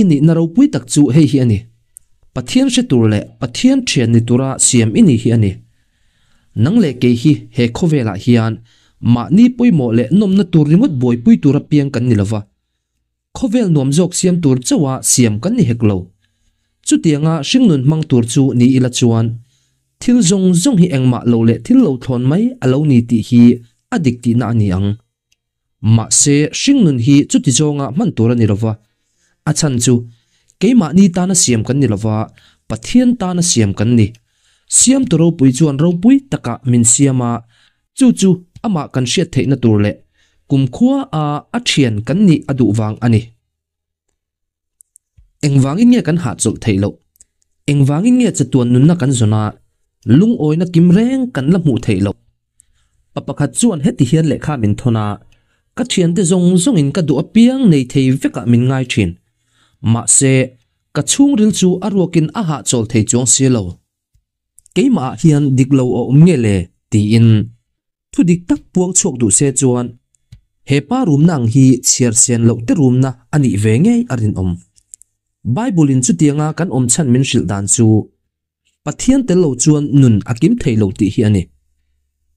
I nihna ropui tak chu hei hi a ni, Pathian hre tur leh Pathian thian ni tura siam i ni hi a ni. Nang leh kei hi he khawvelah hian mahni pawimawh leh nawmna tur ringawt buaipui tura piang kan ni lova, khawvel nuam zawk siam tur chauha siam kan ni hek lo. Chutianga hringnun hmang tur chu ni ila chuan thil zawng zawng hi engmah lo leh thil lo thlawn mai a lo ni tih hi a dik tihna a ni ang. Mahse, hringnun hi chuti zawnga hman tur a ni lova. A chhan chu, keimahni tana siam kan ni lova, Pathian tana siam kan ni. Siamtu ropui chuan ropui takah min siam a, chu chu amah kan hriat theihna tur leh kumkhua a a thian kan nih a duh vang a ni. Engvangin nge kan hahchawlh theih loh? Engvangin nge chatuan nunna kan zawn a, lungawina kim reng kan la hmuh theih loh? Pa pakhat chuan heti hian lehkha min thawn a, Ka thiante zawng zawngin ka duh apiang nei thei vekah min ngai thin. Mahse, ka chhungril chu a ruakin a hahchawl thei chuang si lo. Keimahah hian dik lo a awm nge le? tiin thu dik tak puang chhuak duh se chuan he pa rumna ang hi chhiar sen loh te rumna a nih ve ngei a rinawm. Bible-in chutianga kan awm chhan min hrilh dan chu Pathian tel lo chuan nun a kim thei lo tih hi a ni.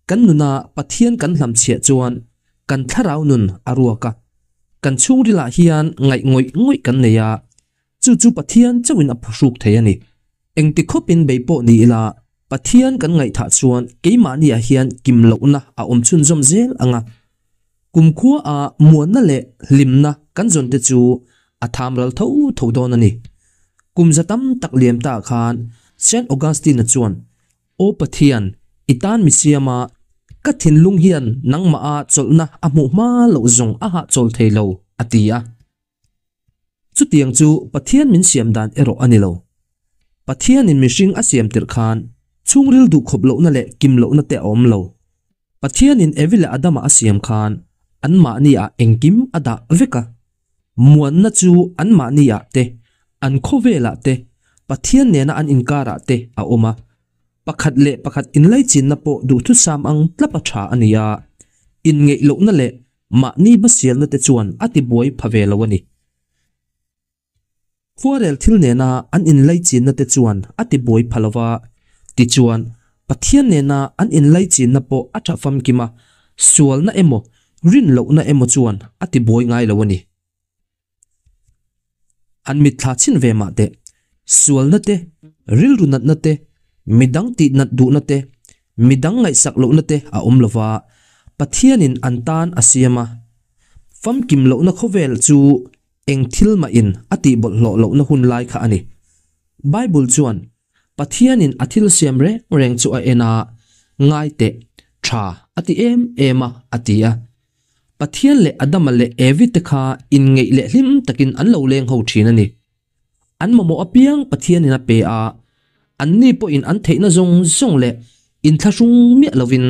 Kan nuna Pathian kan hlamchhiah chuan kan thlarau nun a ruak a, kan chhungrilah hian ngaih ngawih ngawih kan nei a, Chu chu Pathian chauhin a phuhruk thei a ni. Engti khawpin bei pawh ni ila, Pathian kan ngaihthah chuan keimahniah hian kim lohna a awm chhunzawm zel ang a. Kumkhua a muanna leh hlimna kan zawn te chu a tham ral tho tho dawn a ni. Kum za tam tak liam ta khan Saint Augustine-a chuan, Aw Pathian, i tan mi siam a, ka thinlung hian nangmah a chawlhna a hmuh hma loh zawng a hahchawl thei lo, a ti a. Chutiang chu Pathian min siam dan erawh a ni lo. Pathianin mihring a siam tirh khan chhungril duhkhawp lohna leh kim lohna te a awm lo. Pathianin Evi leh Adama a siam khan anmahniah engkim a dah vek a. Muanna chu anmahniah te, an khawvelah te, Pathian nena an inkarah te a awm a. Pakhat leh pakhat inlaichinna pawh duhthusam ang tlapa tha a ni a, inngeih lohna leh Mahni hmasialna te chuan a ti buai pha ve lo a ni. Khuarel thil nena an inlaichinna te chuan a ti buai pha lo va, tichuan Pathian nena an inlaichinna pawh a tha famkim a, sualna emaw rin lohna emaw chuan a ti buai ngai lo a ni. An mitthla chhin ve mah teh. Sualna te, rilru natna te, midang tih nat duhna te, midang ngaihsak lohna te a awm lo va, Pathianin an tan a siam a. Famkim lohna khawvel chu eng thil mahin a tih bawlhhlawh lohna hun lai kha a ni. Bible chuan Pathianin a thil siam reng reng chu a en a, ngai teh, tha a ti em em a, a ti a. Pathian leh Adama leh Evi te kha inngeih leh hlim takin an lo leng ho thin a ni. An mamawh apiang Pathianin a pe a, anni pawhin an theihna zawng zawng leh inthlahrung miah lovin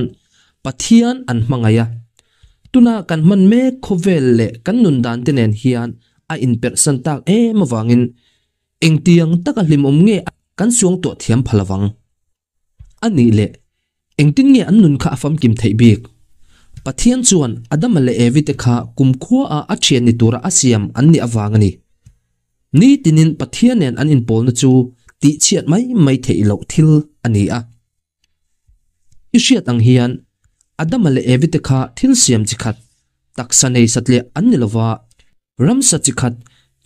Pathian an hmangaih a. Tuna kan hman mek khawvel leh kan nun dan te nen hian a inperhsan tak em avangin engtiang taka hlimawm nge kan suangtuah thiam pha lovang. A nih leh, engtin nge an nun kha a famkim theih bik? Pathian chuan Adama leh Evi te kha kumkhua a a thian ni tura a siam an nih avang a ni. Nitinin Pathian nen an inpawlna chu tihchhiat mai mai theih loh thil a ni a. I hriat ang hian, Adama leh Evi te kha thil siam chi khat, taksa nei satliah an ni lova, ramsa chi khat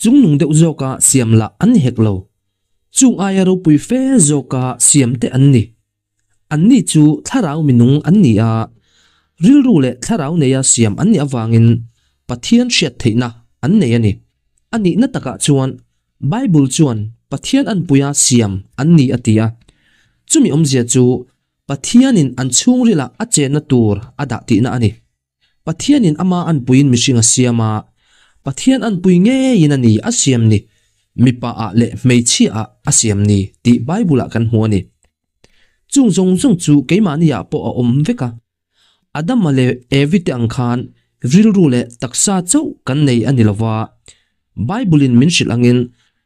chungnung deuh zawka siam lah an ni hek lo. Chung aia ropui fe zawka siamte an ni. Anni chu thlarau minung an ni a, rilru leh thlarau neia siam an nih avangin Pathian hriat theihna an nei a ni. A nihna takah chuan Bible chuan Pathian anpuia siam an ni a ti a. Chumi awmzia chu Pathianin an chhungrilah a chenna tur a dah tihna a ni. Pathianin ama anpuiin mihring a siam a, Pathian anpui ngeiin a ni a siam ni, mipa ah leh hmeichhia ah a siam ni tih Bible ah kan hmu a ni. Chung zawng zawng chu keimahni ah pawh a awm vek a. Adama leh Evi te ang khan rilru leh taksa chauh kan nei a ni lova, Bible in min hrilh angin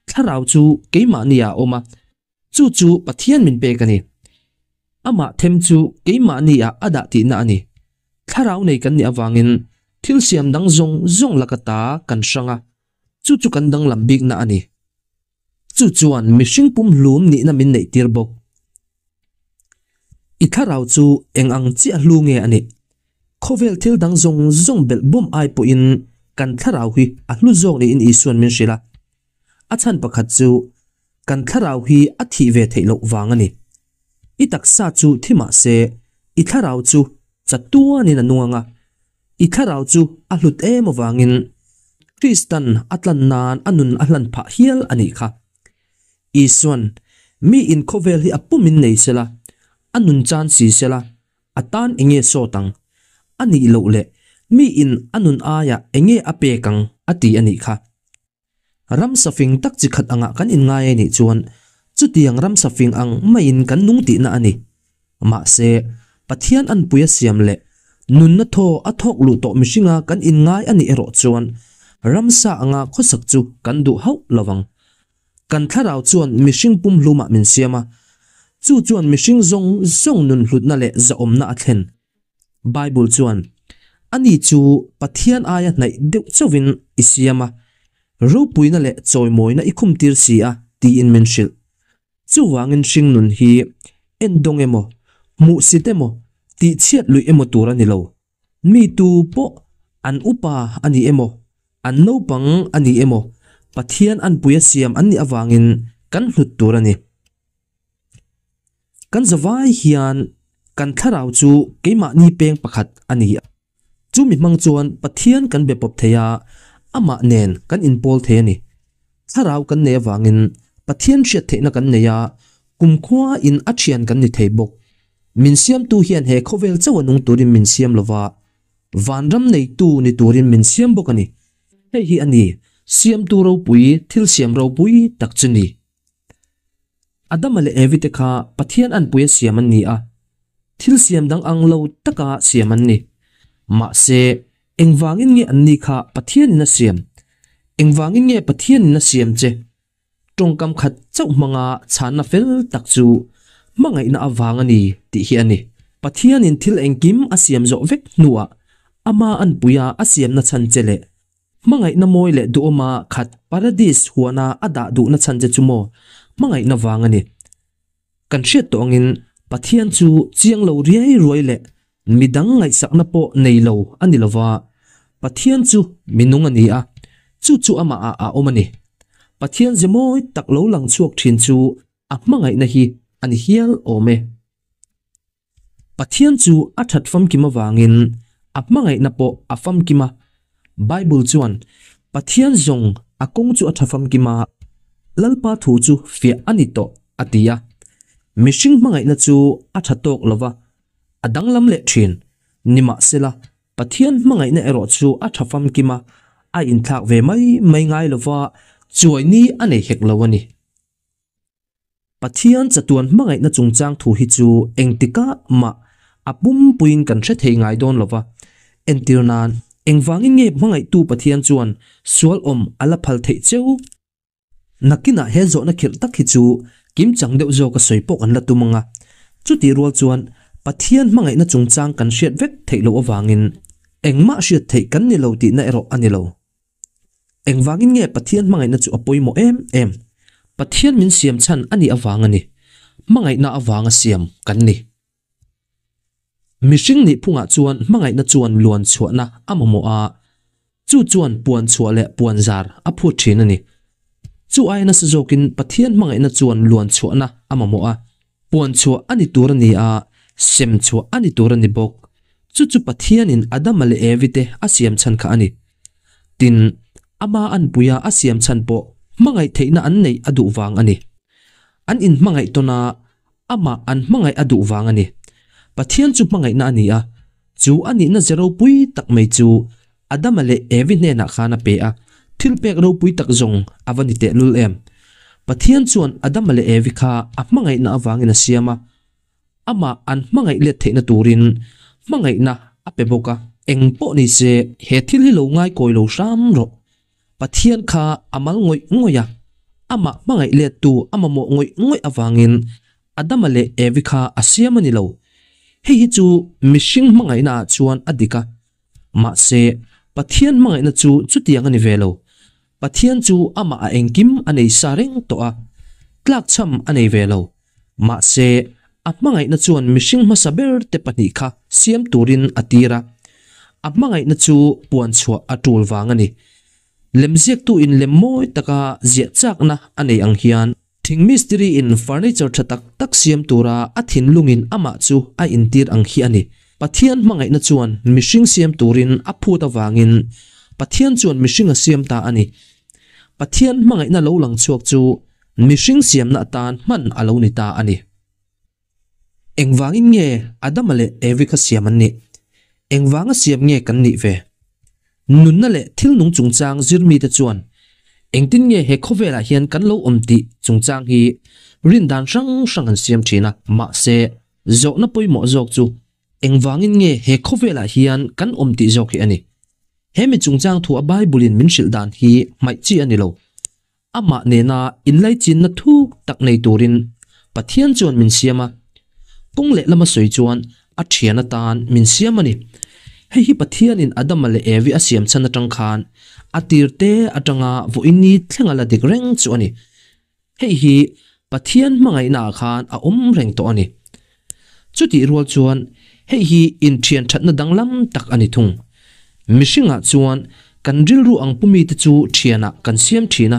thlarau chu keimahni ah a awm a, Chu chu Pathian min pek a ni. Amah them chu keimahni ah a dah tihna a ni. Thlarau nei kan nih avangin thil siam dang zawng zawng laka ta kan hrang a, chu chu kan danglam bikna a ni. Chu chuan mihring pumhlum nihna min neihtir bawk. I thlarau chu eng ang chiah hlu nge a nih? Khawvel thil dang zawng zawng belh bawm ai pawhin kan thlarau hi a hlu zawk niin Isua'n min hrilh a. A chhan pakhat chu kan thlarau hi a thih ve theih loh vang a ni. I taksa chu thi mah se, i thlarau chu chatuanin a nung ang a. I thlarau chu a hlut em avangin Kristan a tlan nan a nun a hlan phah hial a nih kha. Isua'n, Mi in khawvel hi a pumin nei sela, a nun chan si sela, a tan enge sawt ang? A nih loh leh mi in a nun aiah enge a pek ang? a ti a nih kha. Ramsa fing tak chi khat angah kan inngai a nih chuan chutiang ramsa fing ang maiin kan nung tihna a ni. Mahse, Pathian anpui a siam leh nunna thaw a thawk luh tawh mihringa kan inngai a nih erawh chuan ramsa anga khawsak chu kan duh hauh lo vang. Kan thlarau chuan mihring pumhlumah min siam a, chu chuan mihring zawng zawng nun hlutna leh zahawmna a thlen. Bible chuan, Ani chu Pathian aia hnaih deuh chauhin i siam a, ropuina leh chawimawina i khumtir si a, tiin min hrilh. Chuvangin hring nun hi endawng emaw, hmuhsit emaw, tihchhiat luih emaw tur a ni lo. Mi tu pawh an upa a ni emaw, an naupang a ni emaw, Pathian anpuia siam an nih avangin kan hlut tur a ni. Kan zavai hian kan thlarau chu keimahni peng pakhat a ni a. Chu mi hmang chuan Pathian kan be pawp thei a, amah nen kan inpawl thei a ni. Thlarau kan nei avangin Pathian hriat theihna kan nei a, kumkhua in a thian kan ni thei bawk. Min siamtu hian he khawvel chauh a nung turin min siam lova, vanram neitu ni turin min siam bawk a ni. Hei hi a ni, siamtu ropui, thil siam ropui tak chu ni. Adama leh Evi te kha Pathian anpuia siam an ni a, thil siam dang ang lo taka siam an ni. Mahse, engvangin nge anni kha Pathianin a siam? Engvangin nge Pathianin a siam che? Tawngkam khat chauh hmanga chhanna fel tak chu hmangaihna avang a ni tih hi a ni. Pathianin thil engkim a siam zawh vek hnuah ama anpuia a siamna chhan che leh Hmangaihna mawi leh duhawma khat Paradis huana a dah duhna chhan che chu maw hmangaihna vang a ni. Kan hriat tawh angin Pathian chu chiang lo riai ruai leh midang ngaihsakna pawh nei lo a ni lova, Pathian chu minung a ni a, chu chu amahah a awm a ni. Pathian ze mawi tak lo lang chhuak thin chu a hmangaihna hi a ni hial awm e. Pathian chu a that famkim avangin a hmangaihna pawh a famkim a. Bible chuan, Pathian zawng a kawng chu a tha famkim a, Lalpa thu chu fiah a ni tawh, a ti a. Mihring hmangaihna chu a tha tawk lo va, a danglam leh thin. Nimahsela, Pathian hmangaihna erawh chu a tha famkim a, a inthlak ve mai mai ngai lo va, chuai ni a nei hek lo a ni. Pathian chatuan hmangaihna chungchang thu hi chu engtikah mah a pumpuiin kan hre thei ngai dawn lo va. Entir nan, engvangin nge hmangaihtu Pathian chuan sual awm a la phal theih cheu? Nakinah he zawhna khirh tak hi chu kimchang deuh zawka sawi pawh kan la tum ang a. Chutih rual chuan Pathian hmangaihna chungchang kan hriat vek theih loh avangin engmah hriat theih kan ni lo tihna erawh a ni lo. Engvangin nge Pathian hmangaihna chu a pawimawh em em? Pathian min siam chhan a nih avang a ni. Hmangaihna avanga siam kan ni. Mihring nih phungah chuan hmangaihna chuan luan chhuahna a mamawh a, chu chuan puan chhuah leh puan zar a phut thin a ni. Chu aia nasa zawkin Pathian hmangaihna chuan luan chhuahna a mamawh a, Puan chhuah a ni tur a ni a, sem chhuah a ni tur a ni bawk. Chu chu Pathianin Adama leh Evi te a siam chhan kha a ni. Tin, ama anpuia a siam chhan pawh hmangaih theihna an neih a duh vang a ni. An inhmangaih tawn a, amah an hmangaih a duh vang a ni. Pathian chu hmangaihna a ni a, chu a nihna ze ropui tak mai chu Adama leh Evi hnenah khan a pe a, thil pek ropui tak zawng a va ni tehlul em! Pathian chuan Adama leh Evi kha a hmangaihna avangin a siam a, amah an hmangaih let theihna turin hmangaihna a pe bawk a. Eng pawh ni se, he thil hi lo ngaikawi lo hram rawh. Pathian kha a mal ngawih ngawih a, amah hmangaih lettu a mamawh ngawih ngawih avangin Adama leh Evi kha a siam a ni lo. Hei hi chu mihring hmangaihnaah chuan a dik a, Mahse, Pathian hmangaihna chu chutiang a ni ve lo. Pathian chu amah a engkim a nei sa reng tawh a, tlakchham a nei ve lo. Mahse, a hmangaihna chuan mihring hmasa ber te pahnih kha siam turin a tir a. A hmangaihna chu puan chhuah a tul vang a ni. Lemziaktu in lem mawi taka ziah chakna a nei ang hian, thing mistiri in furniture tha tak tak siam tura a thinlungin amah chu a intir ang hi a ni. Pathian hmangaihna chuan mihring siam turin a phut avangin Pathian chuan mihring a siam ta a ni. Pathian hmangaihna lo lang chhuak chu mihring siamna atan hman a lo ni ta a ni. Engvangin nge Adama leh Evi kha siam an nih? Engvanga siam nge kan nih ve? Nunna leh thil nung chungchang zir mite chuan engtin nge he khawvelah hian kan lo awm tih chungchang hi rindan hrang hrang an siam thin a. Mahse, zawhna pawimawh zawk chu engvangin nge he khawvelah hian kan awm tih zawk hi a ni. He mi chungchang thu a Bible-in min hrilh dan hi hmaih chi a ni lo. Amah nena inlaichinna thuk tak nei turin Pathian chuan min siam a, kawng leh lama sawi chuan a thian atan min siam a ni. Hei hi Pathianin Adama leh Evi a siam chhan atang khan a tir te atanga vawiin ni thlenga la dik reng chu a ni. Hei hi Pathian hmangaihnaah khan a awm reng tawh a ni. Chutih rual chuan hei hi inthian thatna danglam tak a ni thung. Mihringah chuan kan rilru ang pu mite chu thianah kan siam thin a,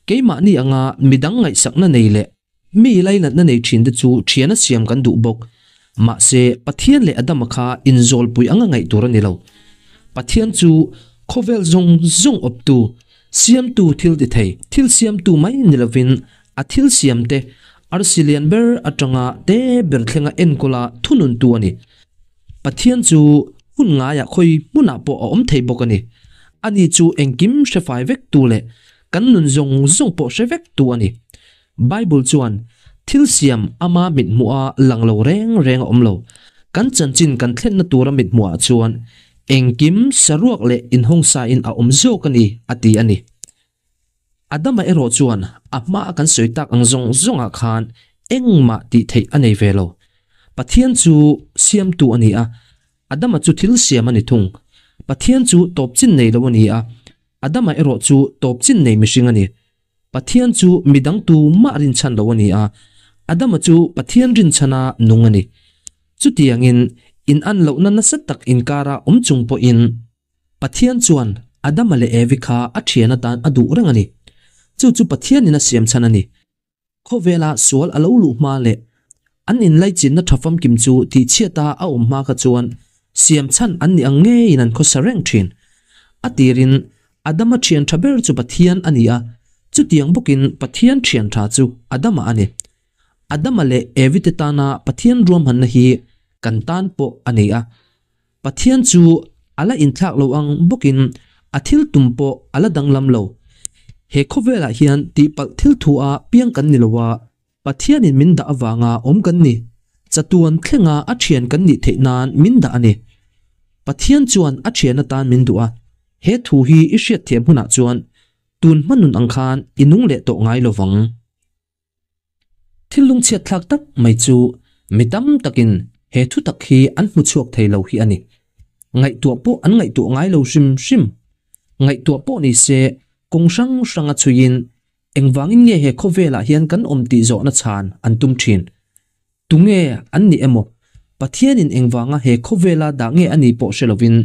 keimahni anga midang ngaihsakna nei leh mi lainatna nei thinte chu thiana siam kan duh bawk. Mahse, Pathian leh Adama kha inzawlpui anga ngaih tur a ni lo. Pathian chu khawvel zawng zawng awptu, siamtu thil ti thei, thil siamtu mai ni lovin A thil siamte arsi lian ber atanga te ber thlenga enkawla thununtu a ni. Pathian chu hun ngaiah khawi hmunah pawh a awm thei bawk a ni. Ani chu engkim hre fai vektu leh kan nun zawng zawng pawh hre vektu a ni. Bible chuan thil siam ama mithmuha lang lo reng reng a awm lo. Kan chanchin kan thlenna tura mithmuhah chuan engkim saruak leh inhawngsain a awm zawk a ni a ti a ni. Adama erawh chuan a hmaa kan sawi tak ang zawng zawngah khan engmah tih theih a nei ve lo. Pathian chu siamtu a ni a, Adama chu thil siam a ni thung. Pathian chu tawp chin nei lo a ni a, Adama erawh chu tawp chin nei mihring a ni. Pathian chu midang tumah rinchhan lo a ni a, Adama chu Pathian rinchhana nung a ni. Chutiangin, in-an lohna nasa tak inkara awm chung pawhin, Pathian chuan Adama leh Evi kha a thian atan a duh reng a ni. Chu chu Pathianin a siam chhan a ni. Khawvela sual a lo luh hma leh an inlaichinna tha famkim chu tihchhiata a awm hma kha chuan siam chhan an nih ang ngeiin an khawsa reng thin. A tirin Adama thian tha ber chu Pathian a ni a, chutiang bawkin Pathian thian tha chu Adama a ni. Adama leh Evi te tana Pathian ruahmanna hi kan tan pawh a ni a. Pathian chu a la inthlak lo ang bawkin a thil tum pawh a la danglam lo. He khawvelah hian tihpalh thil thu a piang kan ni lo a, Pathianin min dah avanga awm kan ni. Chatuan thlenga a thian kan nih theih nan min dah a ni. Pathian chuan a thian atan min duh a, he thu hi i hriatthiam hunah chuan tun hma nun ang khan i nung leh tawh ngai lo vang. Thil lungchhiat thlak tak mai chu mi tam takin he thu tak hi an hmu chhuak thei lo hi a ni. Ngaihtuah pawh an ngaihtuah ngai lo hrim hrim. Ngaihtuah pawh ni se kawng hrang hranga chhuiin engvangin nge he khawvelah hian kan awm tih zawhna chhan an tum thin. Tunge an nih emaw, Pathianin engvanga he khawvela dah nge a nih pawh hre lovin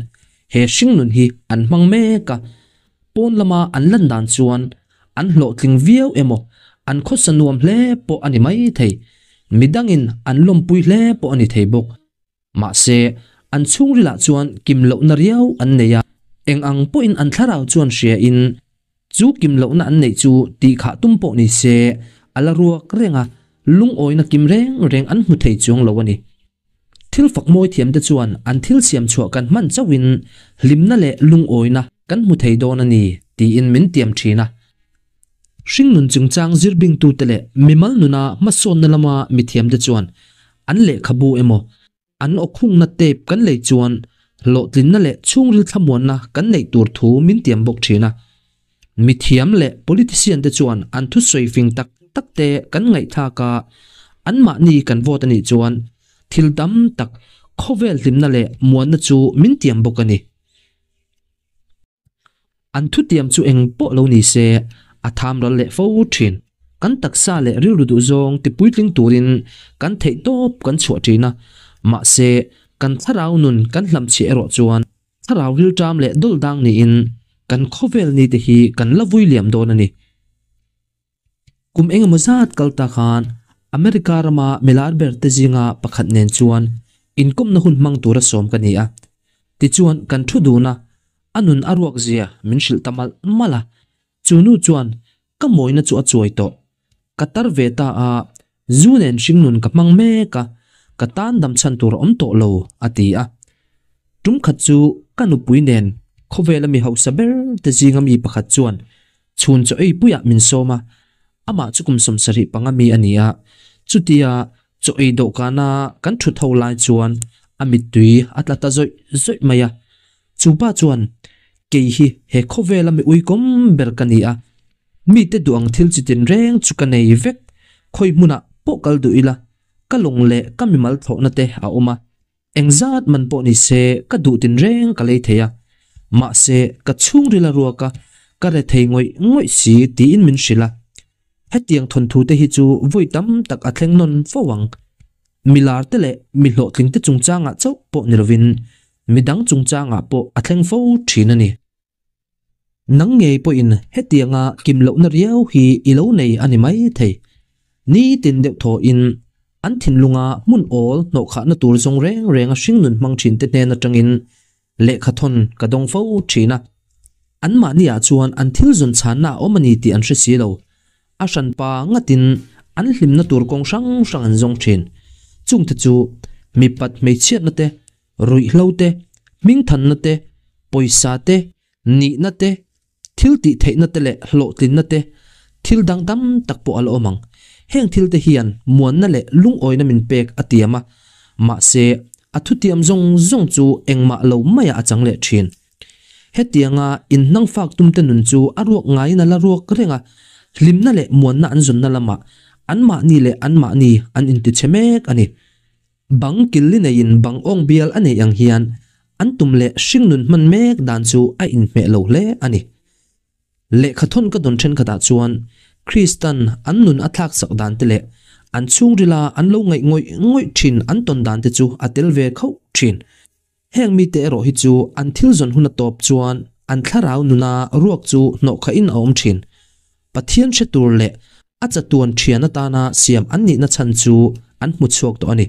he hringnun hi an hmang mek a, pawn lama an lan dan chuan an hlawhtling viau emaw, an khawsa nuam hle pawh a ni mai thei, midangin an lawmpui hle pawh a ni thei bawk. Mahse, an chhungrilah chuan kim lohna riau an nei a, eng ang pawhin an thlarau chuan hriain Chu kim lohna an neih chu tih khah tum pawh ni se, a la ruak reng a, lungawina kim reng reng an hmu thei chuang lo a ni. Thil fak mawi thiamte chuan an thil siam chhuah kan hman chauhin hlimna leh lungawina kan hmu thei dawn a ni tiin min tiam thin a. Hringnun chungchang zirbingtute leh mimal nuna hmasawnna lama mithiamte chuan an lehkhabu emaw, An awkhungna tape kan lei chuan hlawhtlinna leh chhungril thlamuanna kan neih tur thu min tiam bawk thin a. Mithiam leh politician te chuan an thusawi fing tak tak te kan ngaihthlak a, anmahni kan vote a nih chuan thil tam tak khawvel hlimna leh muanna chu min tiam bawk a ni. An thutiam chu eng pawh lo ni se, a tham ral leh fo thin. Kan taksa leh rilru duhzawng tipuitling turin kan theihtawp kan chhuah thin a, mahse kan thlarau nun kan hlamchhiah erawh chuan thlarau rilṭam leh dawldang niin kan khawvel nite hi kan la vui liam dawn a ni. Kum engemaw zat kal ta khan America rama milar ber te zinga pakhat nen chuan inkawmna hun hmang tura sawm ka ni a. Tichuan kan thu dun a, a nun a ruak zia min hrilh ta malh malh a. Chu nu chuan ka mawina chu a chuai tawh. Ka tar ve ta a, zu nen hringnun ka hmang mek a, ka tan dam chhan tur a awm tawh lo, a ti a. Tum khat chu ka nupui nen khawvela mi hausa ber te zinga mi pakhat chuan Chhun chaw ei puiah min sawm a, amah chu kum 75 mi a ni a, chutia chaw ei dawhkana kan thut ho lai chuan a mittui a tla ta zawih zawih mai a. Chu pa chuan, Kei hi he khawvela mi uikawm ber ka ni a, mite duh ang thil chi tinreng chu ka nei vek, khawi hmunah pawh kal duh ila, ka lawng leh ka mimal thlawhna te a awm a, Engzat man pawh ni se ka duh tinreng ka lei thei a, mahse ka chhungril a ruak a, ka re thei ngawih ngawih si tiin min hrilh a. Hetiang thawnthu te hi chu vawi tam tak a thleng nawn fo ang. Mi lar te leh mi hlawhtling te chungchangah chauh pawh ni lovin midang chungchangah pawh a thleng fo thin a ni. Nang ngei pawhin hetianga kim lohna riau hi i lo nei a ni mai thei. Nitin deuh thawhin an thinlunga hmun awl hnawhkhahna tur zawng reng renga hringnun hmang thinte hnen atangin lehkhathawn ka dawng fo thin a. Anmahniah chuan an thil zawn chhanna a awm a ni tih an hre si lo. A hranpa ngatin an hlimna tur kawng hrang hrang an zawng thin. Chungte chu mipat hmeichhiatna te, ruihhlo te, hmingthanna te, pawisa te, nihna te, thil tih theihna te leh hlawhtlinna te, thil dang tam tak pawh a la awm ang. Heng thil te hian muanna leh lungawina min pek a tiam a, mahse a thutiam zawng zawng chu engmah lo maiah a chang leh thin. Hetianga inhnangfak tumte nun chu a ruak ngaiin a la ruak reng a, hlimna leh muanna an zawnna lamah anmahni leh anmahni an intichhe mek a ni. Bang killi neiin bang awng bial a neih ang hian an tum leh hringnun hman mek dan chu a inhmeh lo hle a ni. Lehkhathawn ka dawn thenkhatah chuan Kristan an nun a thlaksak dan te leh an chhungrila an lo ngaih ngawih ngawih thin an tawn dan te chu a tel ve khauh thin. Heng mite erawh hi chu an thil zawn hun a tawp chuan an thlarau nuna ruak chu hnawhkhahin a awm thin. Pathian hre tur leh a chatuan thian atana siam an nihna chhan chu an hmu chhuak tawh a ni.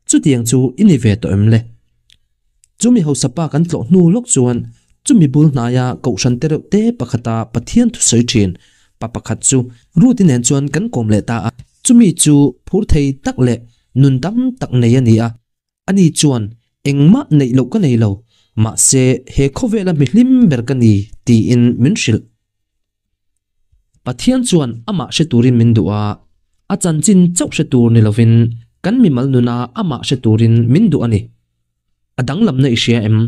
Chutiang chu i ni ve tawh em le? Chumi hausa pa kan tlawh hnu lawk chuan chumi bul hnaia kohhran te reuh te pakhata Pathian thusawi thin pa pakhat chu Ruth-i nen chuan kan kawm leh ta a. Chumi chu phur thei tak leh nun tam tak nei a ni a. Ani chuan, Engmah neih loh ka nei lo, mahse he khawvela mi hlim ber ka ni, tiin min hrilh. Pathian chuan amah hre turin min duh a, a chanchin chauh hre tur ni lovin kan mimal nuna amah hre turin min duh a ni. A danglamna i hria em?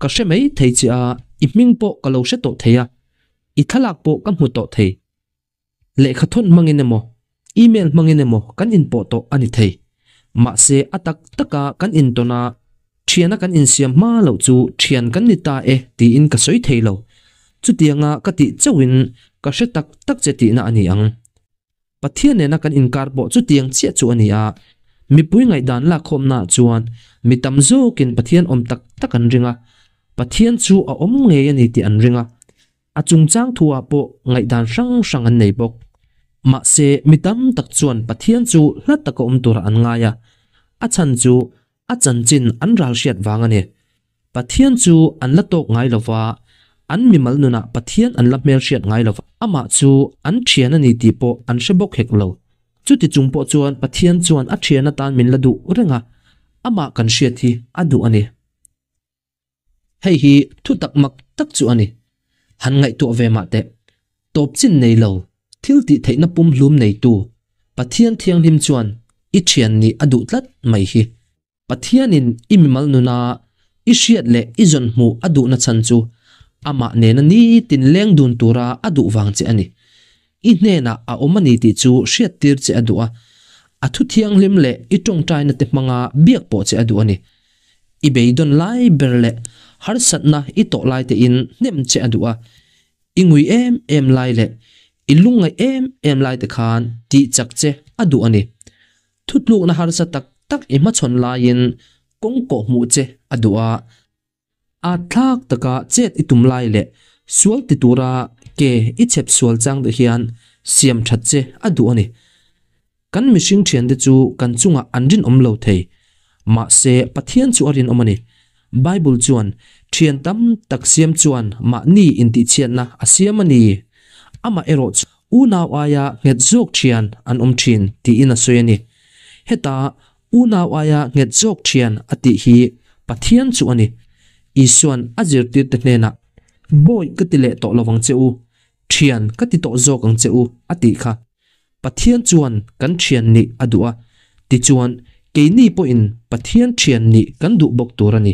Ka hre mai thei che a, i hming pawh ka lo hre tawh thei a, i thlalak pawh ka hmu tawh thei. Lehkhathawn hmangin emaw, email hmangin emaw kan inpawh tawh a ni thei. Mahse, a tak taka kan intawn a, thiana kan insiam hma loh chu thian kan ni ta e tiin ka sawi thei lo. Chutianga ka tih chauhin ka hre tak tak che tihna a ni ang. Pathian nena kan inkar pawh chutiang chiah chu a ni a, mipui ngaihdan lakkhawmnaah chuan mi tam zawkin Pathian awm tak tak an ring a, Pathian chu a awm ngei a ni tih an ring a. A chungchang thuah pawh ngaihdan hrang hrang an nei bawk. Mahse, mi tam tak chuan Pathian chu hla taka awm turah an ngai a, a chhan chu a chanchin an ral hriat vang a ni. Pathian chu an la tawk ngai lo va, an mimal nunah Pathian an la hmelhriat ngai lo va, amah chu an thian a ni tih pawh an hre bawk hek lo. Chuti chung pawh chuan Pathian chuan a thian atan min la duh reng a, amah kan hriat hi a duh a ni. Hei hi thutak mak tak chu a ni. Han ngaihtuah ve mah teh. Tawp chin nei lo, thil tih theihna pumhlum neitu Pathian Thianghlim chuan i thian nih a duh tlat mai hi. Pathianin i mimal nuna i hriat leh i zawn hmuh a duhna chhan chu amah nena nitin leng dun tura a duh vang che a ni. I hnenah a awm a ni tih chu hriattir che a duh a, a thu thianghlim leh i tawngtaina te hmanga biak pawh che a duh a ni. I beidawn lai ber leh harsatna i tawh lai tein hnem che a duh a. I ngui em em lai leh i lungngaih em em lai te khan tih chak che a duh a ni. Thutlukna harsa tak tak i hmachhawn laiin kawng kawh hmuh che a duh a. A thlak taka chet i tum lai leh sual ti tura ke i chhep sual chang te hian siam that che a duh a ni. Kan mihring thiante chu kan chungah an rinawm lo thei. Mahse, Pathian chu a rinawm a ni. Bible chuan, Thian tam tak siam chuan mahni intihchhiatna a siam a ni. Amah erawh chu unau aia nghet zawk thian an awm thin tiin a sawi a ni. Heta unau aia nghet zawk thian a tih hi Pathian chu a ni. Isuan a zirtirte hnenah, Bawi ka ti leh tawh lovang che u, thian ka ti tawh zawk ang che u a tih kha. Pathian chuan kan thian nih a duh a, tichuan keini pawhin Pathian thian nih kan duh bawk tur a ni.